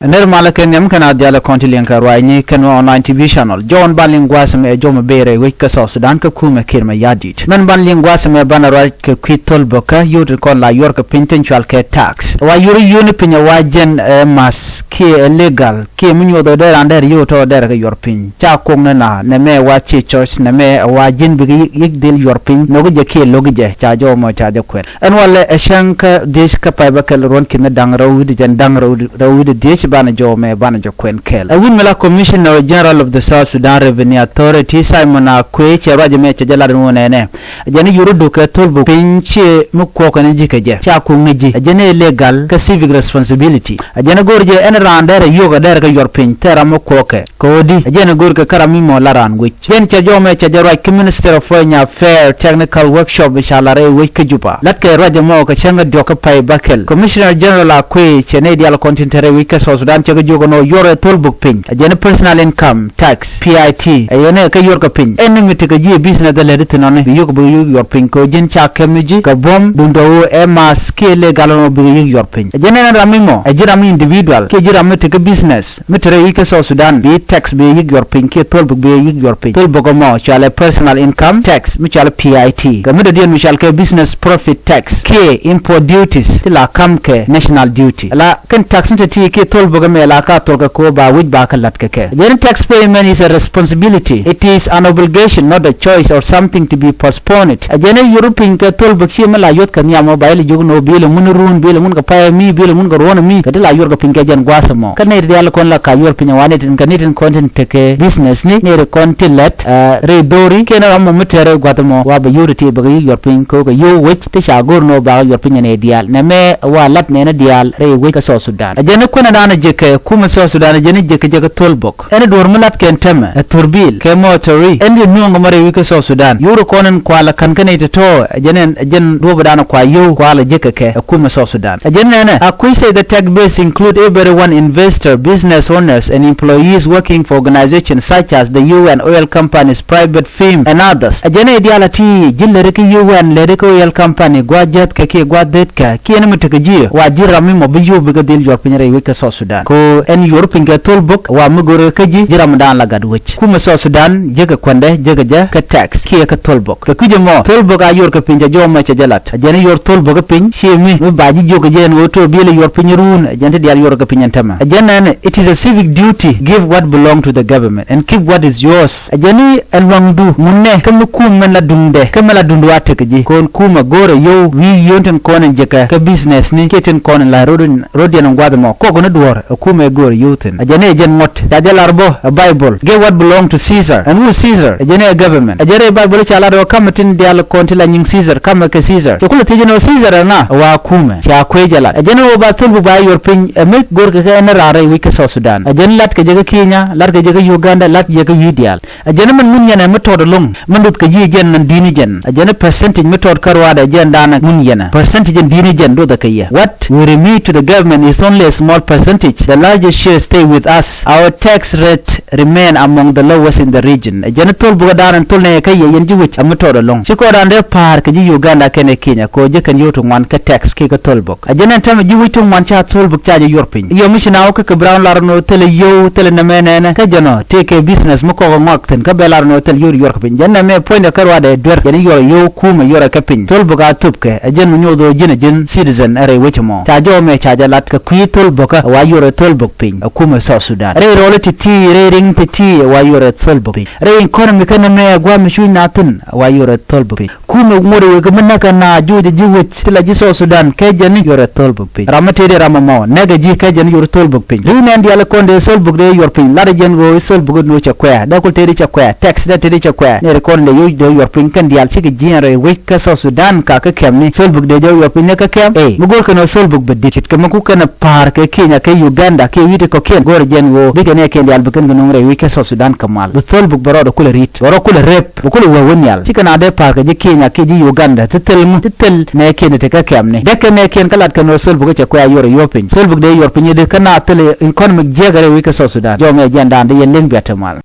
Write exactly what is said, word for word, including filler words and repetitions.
Ner malä kɛ nhiam kɛn a dhialɛ kɔn ti liɛŋ kɛ ruacni kɛn wä online T V channel. Jɔwän ban liŋ gua̱a̱th ɛmɛ ɛ jɔw mɛ bëë rɛy wec kä South Sudan kä kumɛ Kiir Mayardit. Mɛn ban liŋ gua̱a̱th ɛmɛ banɛ ruac kɛ kui̱ thol bäkä yio̱w ti kɔn la yuɔr kɛ piny tin cual kɛ tax. Wa yio̱w yio̱w ni piny ɛ wa jɛn ɛ math kiɛ ɛ legal kiɛ mi nyuɔth ɛ dee raan dɛr yio̱w tɔ̱ dɛr kɛ yuɔr piny. Ca kuɔk ni na nɛmɛ wa ciɛ choice nɛmɛ ɛ wa ji̱n bikɛ yik dhil yuɔr piny no̱k jɛ kiɛ lo̱k jɛ ca jɔw mɔ ca jɛ kuɛn. Ɛn walɛ ɛ cäŋ kä dhiec kä pay bä kɛl ruɔ̱n ki̱n ni da̱ŋ rɛw wi̱cdɛ jɛn da̱ŋ rɛw wi̱cdɛ dhiec banɛ jɔw mɛ banɛ jɛ kuɛn kɛl. Ɛ wi̱n mi la Commissioner General of the South Sudan Revenue Authority Simon Akuei cɛ ruac ɛmɛ cɛ jɛ lat ɛn wä nɛnɛ. Ɛ jɛn i̱ yur i̱ duk kɛ thol buk piny ciɛ mi kuɔkɛ ni ji̱ kɛ jɛ ca kuŋ ni ji̱ ɛ jɛn i̱ legal kä civic responsibility. Ɛ jɛn i̱ go̱r jɛ ɛn raan dɛr ɛ yio̱k ɛ dɛr kɛ yuɔr piny thɛɛr ram mi kuɔkɛ. Kɛ ɣöö di ɛ jɛn ɛ go̱o̱r kɛ kä ram mi mɔ la raan wec. Jɛn cɛ jɔw mɛ cɛ jɛ ruac kä Ministry of Foreign Affairs Technical Workshop ca la rɛy wec kä Juba. Latkɛ ruac ɛmɔ kɛ cäŋ kä diɔ̱k kä pay bäkɛl. Commissioner General Akuei cɛ nɛy diaal kɔn tin te rɛy wec kä South Sudan cɛ kɛ jiök ɛn ɣöö yuɔr ɛ thol buk piny. Ɛ jɛn personal income tax, P I T. Ɛ yɛn ɛ kä yuɔr kɛ piny. Ɛn ni mi tekɛ ji̱ ɛ business ɛ lɛt i̱ thi̱n ɔni bi yio̱k bi yio̱k yuɔr piny kɛ ɣöö ji̱n ca kɛm ni ji̱ kɛ buɔ̱m duundɛ ɣöö ɛ math kiɛ legal ɛn ɣöö bikɛ yio̱k yuɔr piny. Ɛ jɛn ɛn ram mi mɔ ɛ ji̱ ram mi individual kiɛ ji̱ ram mi tekɛ business. Mi te rɛy wec kä South Sudan bi tax bi yik yuɔr piny kiɛ thol buk bi yik yuɔr piny. Thol buk ɛmɔ cualɛ personal income tax mi cualɛ P I T. Kɛ mi dɔ̱diɛn mi cual kɛ business profit tax kiɛ import duties ti la kam kɛ national duty. La kɛn tax ni te ti kiɛ thol buk ɛmɛ la ka thol kɛ ko ba wi̱c ba kɛ lat kɛ kɛ. Jɛn tax payment is a responsibility. It is an obligation, not a choice or something to be postponed. Ɛ jɛn i̱ yur piny kɛ thol buk ci mi la yuɔth kɛ nhiam ɔ ba ilɛ jiök ni ɔ bi ilɛ ŋun ruun bi ilɛ ŋun kɛ pay mi bi ilɛ ŋun kɛ ruɔn mi kɛ ti la yuɔr kɛ piny kɛ jɛn gua̱a̱th ɛmɔ. Kä nɛy ti diaal kɔn la ka yuɔr piny ɛ wa nɛy tin kɛ nɛy tin kɔn tin tekɛ business ni nɛy ti kɔn ti lɛt rɛy dho̱ri kiɛn ram mɔ mi tɛr rɛy gua̱th ɛmɔ wa bɛ yio̱w ti ti bɛ kɛ yio̱w yuɔr piny kɛ wä kɛ yio̱w wec ti ca go̱r ni ɔ ba kɛ yuɔr piny ɛ nɛy diaal nɛmɛ wa lat nɛnɛ diaal rɛy wec kä South Sudan. Ɛ jɛn i̱ kuänɛ da̱a̱n ɛ jek kɛ kumɛ South Sudan ɛ jɛn i̱ jek kɛ jek kɛ thol bok. Ɛn duɔ̱ɔ̱r mi lat kɛn tɛmɛ ɛ thurbil kɛ mɔtɔri ɛn yɛ nuɔ̱ŋ kɛ mɛ rɛy wi̱c kä South Sudan. Yur kɔn ɛn kua la ka̱n kä nɛy tɔ̱tɔ̱ ɛ jɛn ɛn ɛ jɛn duɔ̱ɔ̱pdan kua yio̱w kua la jek kɛ kɛ ɛ kumɛ South Sudan. Ɛ jɛn nɛnɛ Akuei say the tax base include everyone, investor, business owners and employees working for organizations such as the U N, oil companies, private firm and others. Ɛ jɛn ɛ diaal a ti ji̱ lɛri kä U N lɛri kä oil company gua̱ jäth kɛ kiɛ gua̱ dhet kɛ kiɛ ni mi tekɛ ji̱ wa ji̱ ram mi mɔ bi yio̱w bikɛ dhil yuɔr piny rɛy wi̱c kä South Sudan. Ko ɛn yuɔr piny kɛ thol bok wa mi go̱rɛ kä ji̱ ji̱ ramdan la gat wec. Kumɛ South Sudan jekɛ kuɛndɛ jekɛ jɛ kɛ tax kiɛ kɛ thol bok. Kɛ kui̱c ɛmɔ thol bok a yuɔr kɛ piny cɛ jɔw mɛ cɛ jɛ lat. A jɛn i̱ yuɔr thol bok kä piny ci mi mi ba ji̱ jiök kɛ jɛ ɛn ɣöö to̱ bi ilɛ yuɔr piny ruun. A jɛn ti diaal yuɔr kɛ piny ɛn tämɛ. A jɛn nɛn it is a civic duty, give what belong to the government and keep what is yours. A jɛn i̱ ɛn luaŋdu ŋun nɛ kä mi kum mɛn la duŋdɛ kä mɛn la duŋdu a tek ji̱ ko̱n kumɛ go̱o̱rɛ yio̱w wi̱i̱ yio̱n tin kɔn ɛn jekɛ kä business ni kiɛ tin kɔn ɛn la ro̱d in ro̱diɛn in gua̱th ɛmɔ kɔk ni duɔ̱ɔ̱r ɛ kumɛ go̱o̱r yio̱w thi̱n. Ɛ jɛn ɛ jɛn ŋuɔ̱t ca jɛ lar bä ɛ Bible, give what belong to Caesar and who Caesar. Ɛ jɛn ɛ government. Ɛ jɛn ɛ Bible ca lar ɛ ɣöö kamɛ tin diaal kɔn ti la nyiŋ Caesar kamɛ kɛ Caesar. Cɛ kulɛ thiec ɛn ɣöö Caesar ɛ ŋa? Ɛ wa kumɛ. Ca kuec ɛ lat. Ɛ jɛn ɛ ɣöö ba thol bi ba yuɔr piny ɛ mi go̱o̱r kɛ kɛ ɛn ɛ raar rɛy wi̱c kä South Sudan. Ɛ jɛn lat kɛ jɛ kä Kenya, lat kɛ jɛ kä Uganda, lat jɛ kä wi̱i̱ diaal. Ɛ jɛn mɛn ŋun yɛnɛ mi tɔt ɛlɔ̱ŋ mi luth kɛ ji̱ jɛn nɛn di̱n jɛn. Ɛ jɛn percentage mi tɔt kä ruaadɛ jɛn danɛ ŋun yɛnɛ. Percentage in di̱n jɛn luthɛ kɛ yɛ. What we remit to the government is only a small percentage. The largest share stay with us. Our tax rate remain among the lowest in the region. Ɛ jɛn thol bukɛ danɛ thol nɛ kä yɛ yɛn ji̱ wec ɛ mi tɔt ɛlɔ̱ŋ. Ci kɔɔdan dee pa̱a̱r kɛ ji̱ Uganda kɛnɛ Kenya kɛ ɣöö ji̱ kɛn yio̱w ti ŋuan kä tax kiɛ kä thol buk. A jɛn ɛn täämɛ ji̱ wec ti ŋuan ca thol buk ca jɛ yuɔr piny. Yɔ mi ci na wä kä kɛ bi raan lar ni wä thilɛ yio̱w thilɛ nɛmɛ nɛnɛ kä jɛn ɔ tëëkɛ business mi kɔk ɛ ŋɔak thi̱n kä bɛ lar ni wä thilɛ yio̱w yuɔr kɛ piny. Jɛn nɛmɛ puɔ̱nydɛ kä ruaadɛ duer jɛn i̱ yuɔr ɛ yio̱w kumɛ yuɔr ɛ kɛ piny. Thol buk a thop kɛ ɛ jɛn mi nyuɔth wä ji̱n ɛ ji̱n citizen ɛ rɛy wec ɛmɔ. Ca jɔw mɛ ca jɛ lat kɛ kui̱ thol buk kä ɛ wa yuɔr ɛ thol buk piny ɛ kumɛ South Sudan. Rɛy rɔɔli ti̱ti̱ rɛy ri̱ŋ ti̱ti̱ ɛ wa yuɔr ɛ thol buk piny. Rɛy economy kä nɛmɛ ɛ gua̱a̱th mi cuc na thi̱n ɛ wa yuɔr ɛ thol buk piny. Kumɛ ŋuɔ̱t ɛ wek mi näk kɛ na juuc ɛ ji̱ wec ti la ji̱ South Sudan kɛ jɛn i̱ yuɔr ɛ thol buk piny. Ram mi tëëdi ram ɛmɔ näk ɛ ji̱ kɛ jɛn i̱ yuɔr thol buk piny. Ri̱w nɛn diaal kɔn dee thol buk dee yuɔr piny lat ɛ jɛn ɣöö i̱ thol buk i̱ nuɔ̱ɔ̱c cɛ kuɛ̈ɛ̈ dee kul tëëdi cɛ kuɛ̈ɛ̈ tax dee tëëdi cɛ kuɛ̈ɛ̈. Nɛɛri kɔn dee yoc dee yuɔr piny kɛn diaal cikɛ ji̱ ɛn rɛy wec kä South Sudan ka kä kɛm ni thol buk dee jɛ yuɔr piny ni kä kɛm. Ëë mi go̱o̱r kɛn ɣöö thol buk bɛ di̱t kit kɛ mi ku kɛn ɛ pa̱a̱r kɛ Kenya kɛ Uganda kɛ wi̱i̱ ti kɔ̱kiɛn go̱o̱r ɛ jɛn ɣöö bikɛ nɛɛkiɛn diaal bi kɛn kɛ nuŋ rɛy wec kä South Sudan kɛ mal bi thol buk bɛ rɔɔdɛ kulɛ ri̱t bɛ rɔɔdɛ kulɛ rep. Bi kulɛ wee wä nhial. Cikɛ na dee pa̱a̱r kɛ ji̱ Kenya kiɛ ji̱ Uganda ti thil ŋu ti thil nɛɛkiɛn ti te kä kɛmni. Dee kɛ nɛɛkiɛn kä lat kɛn ɣöö thol buk cɛ kuɛ a yuɔr ɛ yuɔr piny. Thol buk dee yuɔr piny i̱di kä na thil economic jiäkɛ rɛy wi̱c kä South Sudan. Jɔmɛ jɛn da̱a̱n dee yɛn li̱ŋ biat te mal.